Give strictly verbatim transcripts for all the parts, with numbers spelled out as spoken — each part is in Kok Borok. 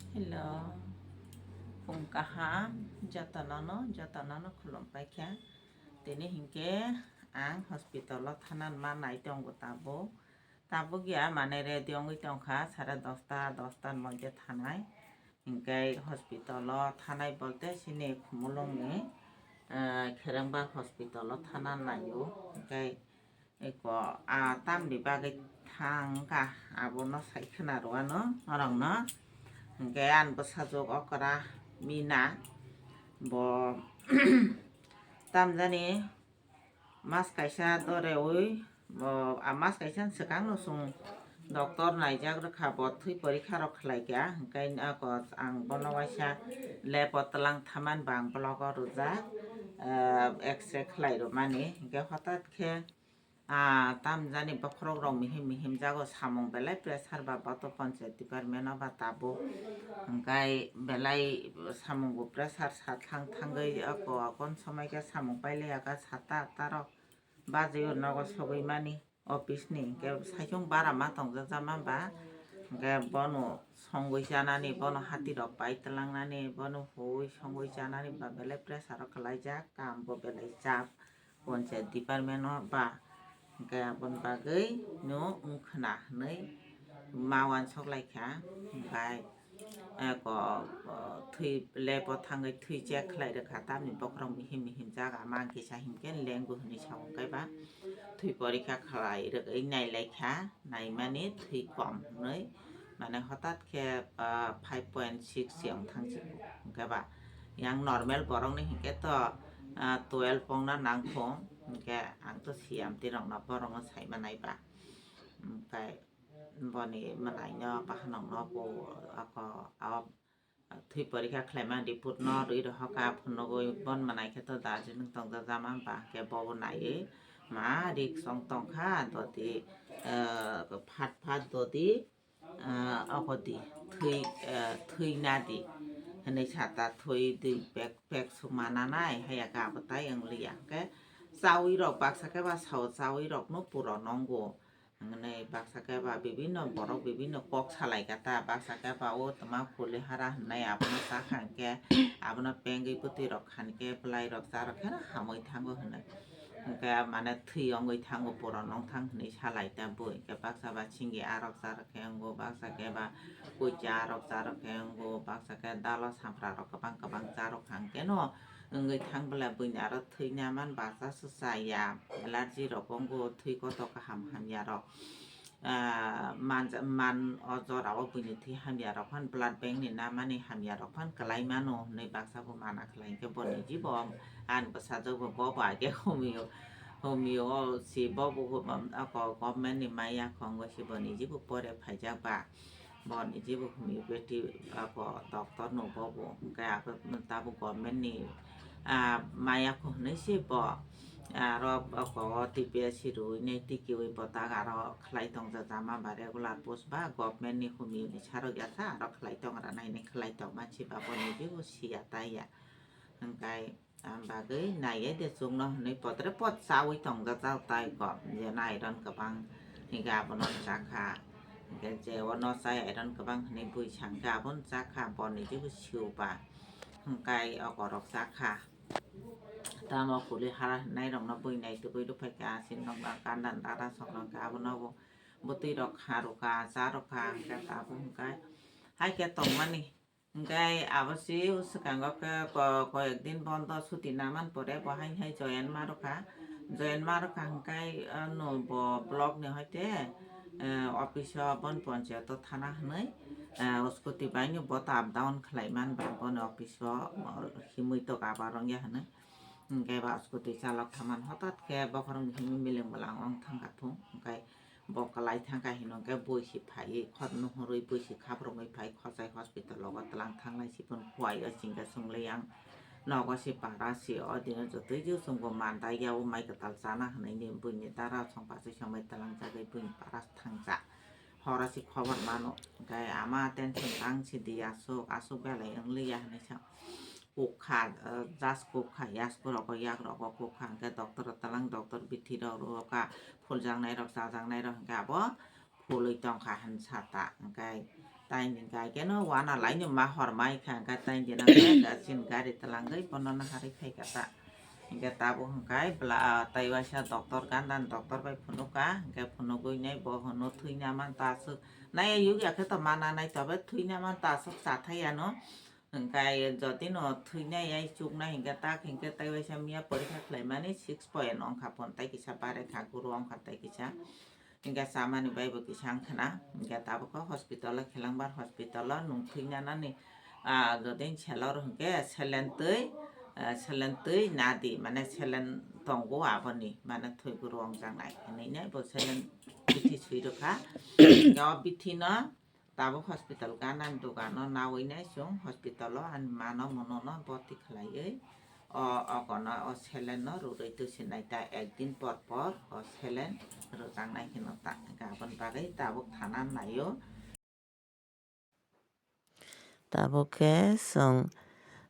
Hello, phung kaham, jotono no, jotono no khulum paikha. Tini hinkhe ang hospital o thana ma nai tongo tabuk. Tabuk ya mane ready wngwi tongkha, sare dosta, dosta ni moddhe thanai. Hinkhe hospital o thanai bolte sini Khumulwng ni, eh, Kherengba hospital o thana naio. Hinkhe Eko, a, tamni bagwi thangkha, abono sai khwna rwano norokno. Hinkhe ani bwsajwk okra Mina, bo tamjani mas kaisa doreui, bo, a, mas kaisa swkangno chwng doctor naijak rwkha, bo thwi porikha rok khlaikha, hinkhe ako ang bono waisa lab o twlang thaman ba ang block o rwjak, eh, X-ray khlai rwmani, hinkhe hothat khe, Ah, tamjani bokhorok rok mihim mihim jago, samung belai pressure ba boto panchayat department o ba tabuk. Hingkai belai samung bo pressure sa thang thangwi ako akon somoi khe samung pailai aka sata atta rok bajio nogo sogwi mani office ni, hingke saichung bara ma tongjak jama ba, hingke bono songwi chanani, bono hati rok pai twlangnani, bono huwi songwi chanani ba belai pressure o kwlaijak, kam bo belai chap. Panchayat department o ba, hingke aboni bagwi no wngkhwna hinwi ma uansuk laikha, hingkai eko, o, thwi lab o thangwi thwi check khlai rwkha, tamni bokhorok mihim mihim jaga ma kisa hinkhe lengbu hinwi sa hwnkhe ba thwi porikha khlai rwgwi nailaikha, naimani thwi kom hinwi, mane hothat khe, ah, five point six se wng thang si hwnkhe ba yang normal borokni hinkhe to, ah, twelve wngna nangkho, hinkhe ang to siyam twi rokno borokno sai manai ba, hingkai boni mwnaino bahanokno bo ako a thwi porikha khlaima report no rwi rohorkha, phunugwi bon mwnaikhe to darjeeling tongjak jama ba khe bobo naiwi ma risk wng tongkha dodi, eh, phat phat dodi, ah, oko di, thwi, ah, thwi na di hinwi sa ta, thwi di pek, pek sukma nanai, haiya khe abo tai wng liya. Hwnkhe chaui rok baksa khe ba sao chaui rok no puro nongo. Hinwi baksa khe ba bibinno borok bibinno kok salai kha ta, baksa khe ba o tma kuli hara hinwi abono cha kha hwnkhe abono pengwi bwtwi rok khan khe bwlai rok cha rok khe hamwi thango hinwi. Hwnkhe mane thwi wngwi thango, puro nong thang hinwi salai ta bui. Hwnkhe baksa ba singi arok cha rok khe wngo, baksa khe ba kuicha arok cha rok khe wngo, baksa khe dalo sampra rok kwbang kwbang cha rok kha hwnkhe no wngwi thang bwla buini aro thwi naman ba cha swsa ya, allergy rok wngo, thwi koto kaham hamya rok. Ah, man, man o jora o buini thwi hamya rok phan blood bank ni namani hamya rok phan kwlai mano hinwi baksa bo mana khlai hwnkhe bo niji bo ani bwsajwk bo, bo bo age homeo, homeo si bo bo, um, ako government ni maya khongo si bo niji bo pore phaijak ba, bo niji bo homeopathy ako doctor no bo bo hwnkhe ako tabuk government ni, ah, maya kho hinwi si bo. Aro oko o T P S C rwui nai tikiui bo tak aro khlai tong ja jama ba regular post ba government ni humio ni sarok ya sa aro khlai tong ra nai nai khlai tong ma si ba bo ni jibo siya ta ya. Hwnkhe ang bagwi nai ya de chwng no hinui potre pot chaui tong ja jao tai ko je na iron kwbang hwnkhe abono cha kha. Hwnkhe je o no chai iron kwbang hinui bui sa hwnkhe abono cha kha bo ni jibo sio ba hwnkhe oko rok cha kha. Tamo kuli hara hinai rok no bui nai tubui rw phaikha, asin rok no ganda dara song rok khe abono bo bwtwi rok kha rw kha, cha rw kha, hwnkhe tabuk hwnkhe hai khe tongmani. Hwnkhe abo se swkango khe ko-, koyek din bondo suti naman pore bo hai hai join ma rw kha, join ma rw kha hwnkhe ano bo block ni hoite, eh, office o bon ponchayat o thana hinui, eh, scooty bai no bo ta up down khlai man ba boni office o, oh, himui tok aba rwngya hinui. Hwnkhe ba scooty chalok thaman hotat khe bokhorok himui miling bwlang ong thangkha thung. Hwnkhe bo kwlai thangkha hino hwnkhe bui si phaiwi khot nuhurwi bui si khaprumwi phai Khosai hospital o twlang thanglai si phun khuai o chingkhe chwngli ang nogo si para si o dino jotoi jeu chwngbo mandai ya o mai kwtal chana hinui ni buini dara song pachi songbai twlang jagwi buini para thangcha. Horo si khobor mano. Hwnkhe ama tension tang si di aswk, aswk belai wng liya hinui sa. Kok kha, eh, jas kok kha, yasku rogo, yak rogo kok kha, hwnkhe doctor o twlang, doctor bithi rok rw kha, phuljaknai rok, chajaknai rok, hwnkhe abo phulwi tong kha hinwi sa ta. Hwnkhe Taini hwnkhe keno wana laino ma hor mai kha, hwnkhe taini nang khe chini gari twlangwi bono naharwi phai kha ta. Hwnkhe tabuk hwnkhe bla-, tai waisa doctor gandani doctor bai phunuk kha, hwnkhe phunugwi nai bo hwno thwina man ta aswk. Nai yugya khe to mana nai tobe thwina man ta aswk cha thai ano. Hwnkhe jodi no thwinai ai chuknai hwnkhe tak hwnkhe tai waisa miya porikha khlaimani six point wngkha phone tai kisa bare kha guru wngkha tai kisa. Hingke chamani bai bo kisa wngkhana, hingke tabuk o hospital o Khelengbar hospital o nwng thwinanani, ah, jodi selor hingke selen twi, ah, selen twi nadi, mane selen tongo aboni, mane thwi guru wngjaknai hinui nai bo selen bithi swi rwkha. Hingke o bithi no tabuk hospital ganani dogano naui nai chwng hospital o ani mano mono no boti khlaiwi. O, okono o selen no rwrwi twisi nai ta, ekdin por por o selen rwjaknai hino ta, hwnkhe aboni bagwi tabuk thana naio. Tabuk khe chwng,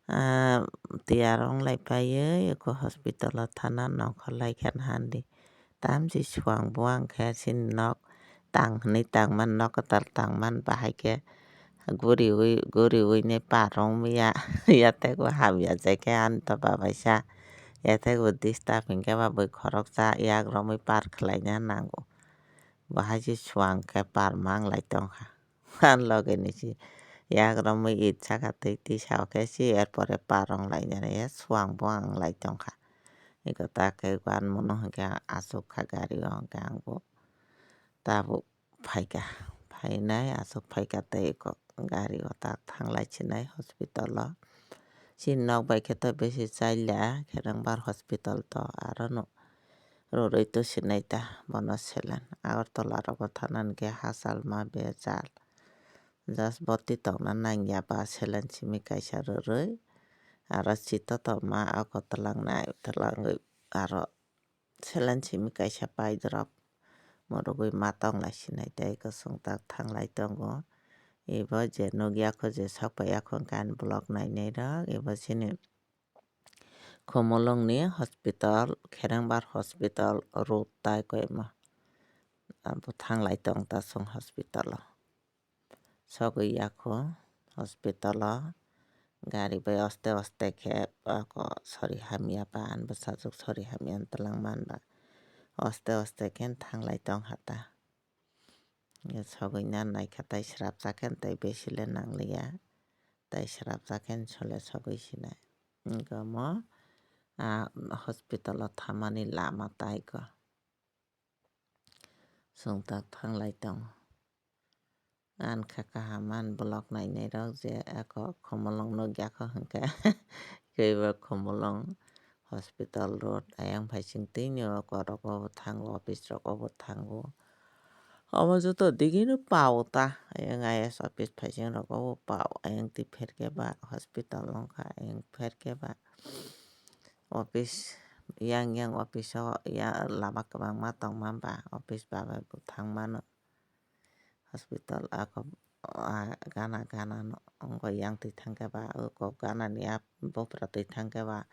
ah, tiyar wng lai paiwi eko hospital o thana nongkhor lai khe handi. Tamchi suang buang khe chini nok tang hwnwi tangmani, nok kwtal tangmani, bahai khe guriui guriui ni par wngya, yathego hamya je khe ani to babaisa, yathego disturb hinkhe ba bui khoroksa yak romwi par khlaina nango. Bahai se suang khe par mang lai tongkha. Ani loge ni si yak romwi it saka twi twi sa khe si, er pore par wng lai nani ya suang buang wng lai tongkha. Eko ta khe ban mono hwnkhe achuk kha gari o, hwnkhe ang bo tabuk phaikha, phainai achuk phaikha tei eko gari o tak thanglai sinai hospital o. Chini nok bai khe to besi chaila, Kherengbar hospital to aro no roroi to sinai ta bono selen. Agartala rogo thanani khe hachal ma bejal. Just boti tongna nangya ba selen simi kaisa roroi. Aro sito tongma ako twlangnai, twlangwi aro selen simi kaisa pai drop morogwi ma tonglai sinai tei kwchwng tak thanglai tongo. Ibo je nukya kho je sokpaiya kho hwnkhe ani vlog nainai rok, ibo chini Khumulwngni hospital, Kherengbar hospital road tai koimo. Abo thanglai tong ta chwng hospital o. Sogwi yakho hospital o gari bai oste oste khe ako sori hamya ba, ani bwsajwk sori hamya twlang man ba. Oste oste khe thanglai tong ha ta. Sogwi na naikha tai srapsa khe tai besi le nangliya. Tai srapsa khe sole sogwi sinai. Wngkhe omo, ah, hospital o thamani lama tai kho. Chwng tak thanglai tongo. Ani kha kaham ani vlog nainai rok je ako Khumulwng nukya kho hwnkhe. Khe bo Khumulwng hospital road ayang phai chwng twi ni o korok o bo thango, office rok o bo thango. Obo joto digi no pao ta, ayang I A S office phai chwng rok o bo pao, ayang twi pher khe ba hospital wngkha, ayang pher khe ba office, yang yang office o ya lama kwbangma tongma ba office ba bai bo thang mano. Hospital ako, ah, gana gana no wngkha, yang twi thang khe ba oko gana ni a bopra twi thang khe ba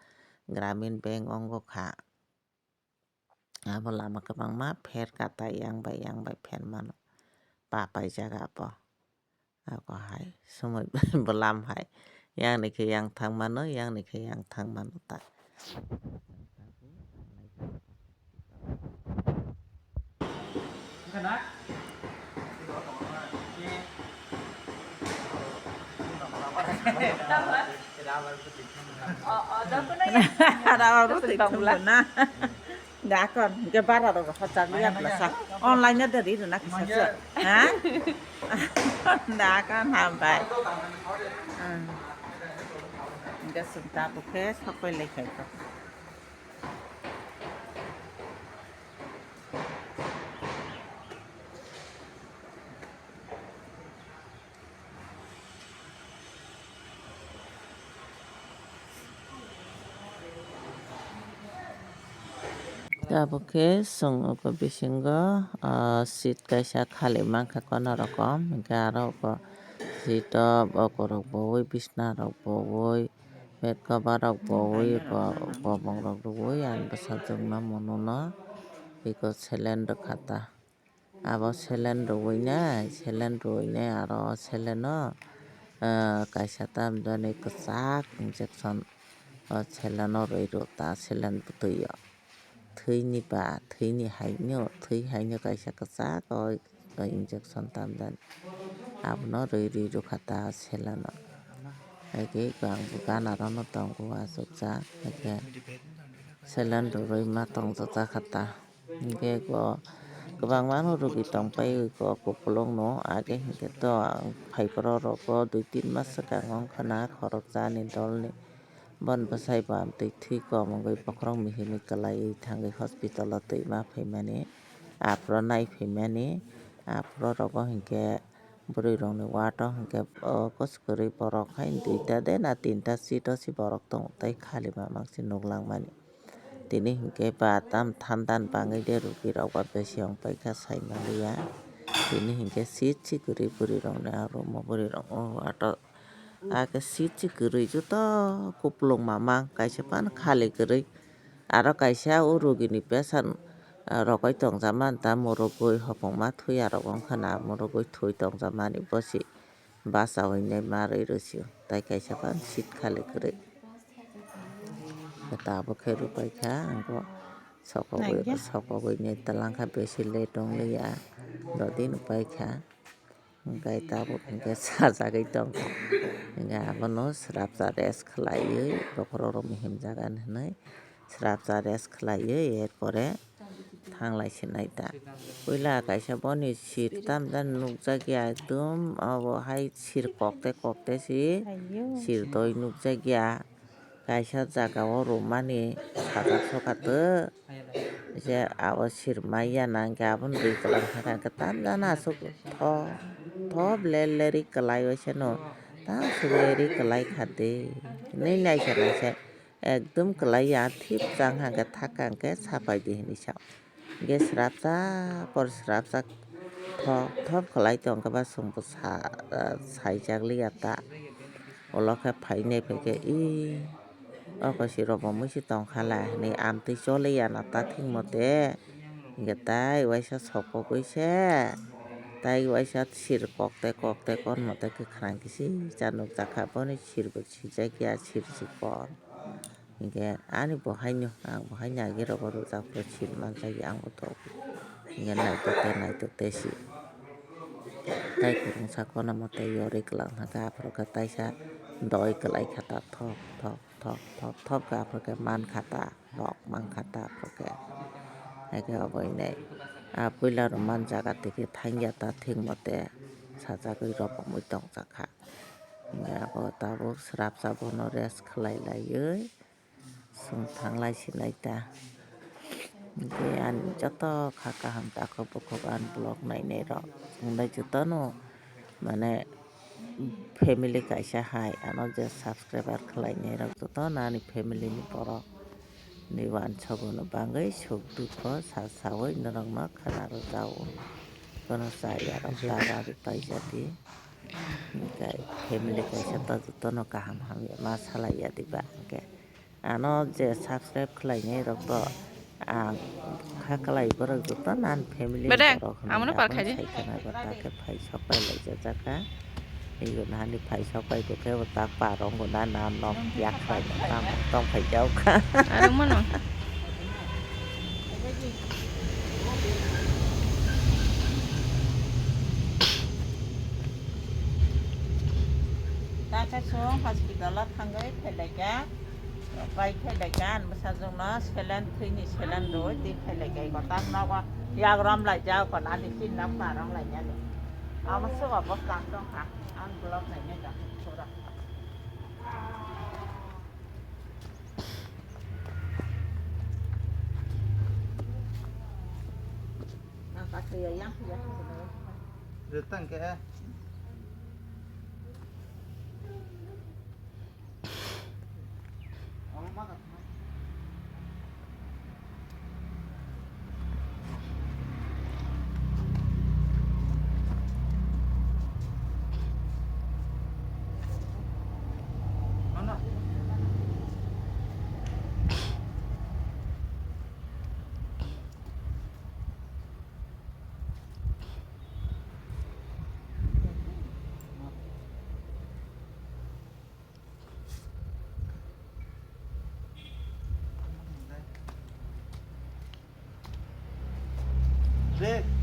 Gramin Bank wngkha. Abo lama kwbangma pher kha tai yang bai yang bai pher mano. Pa paijak abo. Ako hai, sumui bwlam hai. Yang ni khe yang thang mano, yang ni khe yang thang mano ta. Rama roti thumna. Dakon, hingke bara rok hochak liya bwlasa. Online o deri rwna kisa se. Ha? Dakon hambai. Hmm. Hingke sung ta bukhe sokoi lai khai kho. Tabuk khe chwng oko bisingo, ah, seat kaisa khali mankha kono rokom, hingkhe aro oko seat o oko rok bowi, bisna rok bowi, bed cover rok bowi, bo-, bobong rok rwui, ang bwsajwk no mununo eko saline rwkha ta. Abo saline rwui nai, saline rwui nai aro saline no, ah, kaisa tamjani kwchak injection o saline no rwi rw ta saline bwtwi o. Thwini ba, thwini haino, thwi haino kaisa kwchak o injection tamjani. Abono rwi rwi rwkha ta saline no. Haikhe ang bo gana rono tongo achukjak, haikhe saline rwui ma tongjak ta kha ta. Hinkhe bo kwbangma no rogi tongpai o, ko kupulung no age hinkhe to phaiphuru rok o dui tin mas swkang wngkha na khoroksa ni dol ni. Bon bwsai bo amtwi thwi kom wngwi bokhorok mihimwi kwlaiwi thangwi hospital o twima phaimani, aphuru nai phaimani, aphuru rogo hinkhe bwrwi rokni ward o hinkhe o kwswk kwrwi borok hai duita de na tinta seat o se borok tongo tei khali mamang se nuk langmani. Tini hinkhe ba tam thandan bangwi de rogi rok ba besi wng paikha sai manliya. Tini hinkhe seat se kwrwi bwrwi rokni aro omo bwrwi rok o ward o. Ake seat se kwrwi joto kupulung mamang kaisa phano khali kwrwi. Aro kaisa o rogini patient, ah, rogoi tongjakmani ta morogoi hopongma thuya rok wngkha na morogoi thui tongjakmani bosi bachaui nai marwi rwsio tei kaisa phano seat khali kwrwi. Tabuk khe rwpaikha ang bo sokogwi sokogwi nai twlangkha besi late wngliya dodin paikha. Hwnkhe tabuk hwnkhe sajagwi tongkha. Hwnkhe abono swrapsa rest khlaiwi bokhorok rokni himjagan hwnwi swrapsa rest khlaiwi er pore thanglai sinai ta. Puila kaisa boni sir tamjani nukjakya ekdum obo hai sir kokte kokte si sir doi nukjakya. Kaisa jaga o rwmani sajak sokha tw je abo sir maya na hwnkhe abono rwi kwlwng kha khe tamjani aswk tho tho ble leri kwlai o seno tamo swi leri kwlai kha de hinwi naikha naikha ekdum kwlai ya thip chang hwnkhe thaka hwnkhe sapai di hinwi sa. Hwnkhe srapsa por srapsa thop thop khlai tongkhe ba chwngbo sa-, ah, saijakliya ta. Ulo khe phainai phaikhe, "Ee, o kosi robo muisu tongkha lai," hinwi amtwi choliya na ta thik mote. Hwnkhe tai uaisa sokogwi se, tai uaisa sir kokte kokte kon mote kwkhwrang kisi cha nukjakha, boni sirbo sijakya, sir si kon. Hinkhe ani bo haino, ang bo haino agi rogo rwjak phuru sir manjak ya, ang bo tok. Hinkhe naitokte naitokte si. Tai kwrwngsa kono mote yorwi kwlwng kha khe, aphuru khe taisa doi kwlai kha ta, thok thok thok thok thok khe, aphuru khe man kha ta, rok man kha ta, aphuru khe. Haikhe obo hinwi a puila rw man jaga twi khe thangya ta, thik mote sajagwi rwpomwi tongjak kha. Hinkhe abo tabuk srapsa bono rest khlai laiwi. Chwng thanglai sinai ta. Hwnkhe ani joto kha kaham takhuk bukhuk ani vlog nainai rok. Chwngno jotono mane family kaisa hai ano je subscriber khlainai rok jotono ani family ni borok ni uansogo no bangwi suk dukho sa sawi norokno khna rwjao. Bono chaya rok tara rw paijadi. Hwnkhe family kaisa ta jotono kaham hamya ma salai ya diba hwnkhe. Ano je subscribe khlainai rok to ang kha kwlai borok joto nan family Bedeng, borok hinwi amono abo par khaidi. Sai khana bo ta khe phai sok pai lai jajak kha. Ego nani phai sok pai khe bo ta parong bo na na nok yak khlai tamo tong phai jao kha. Arung mano. Ta khe chwng hospital o thangwi phai lai kha. Pai phai lai kha, ani bwsajwkno saline, thwini saline rwui twi phai lai kha, eko tak nogo yak rom lai jak, eko nani chini nok narwk lai nani. Omo swk obo kang tong kha, ang vlog nainai kha, sura. Ang kasui ya, yang ya. Rwtang khe. Re,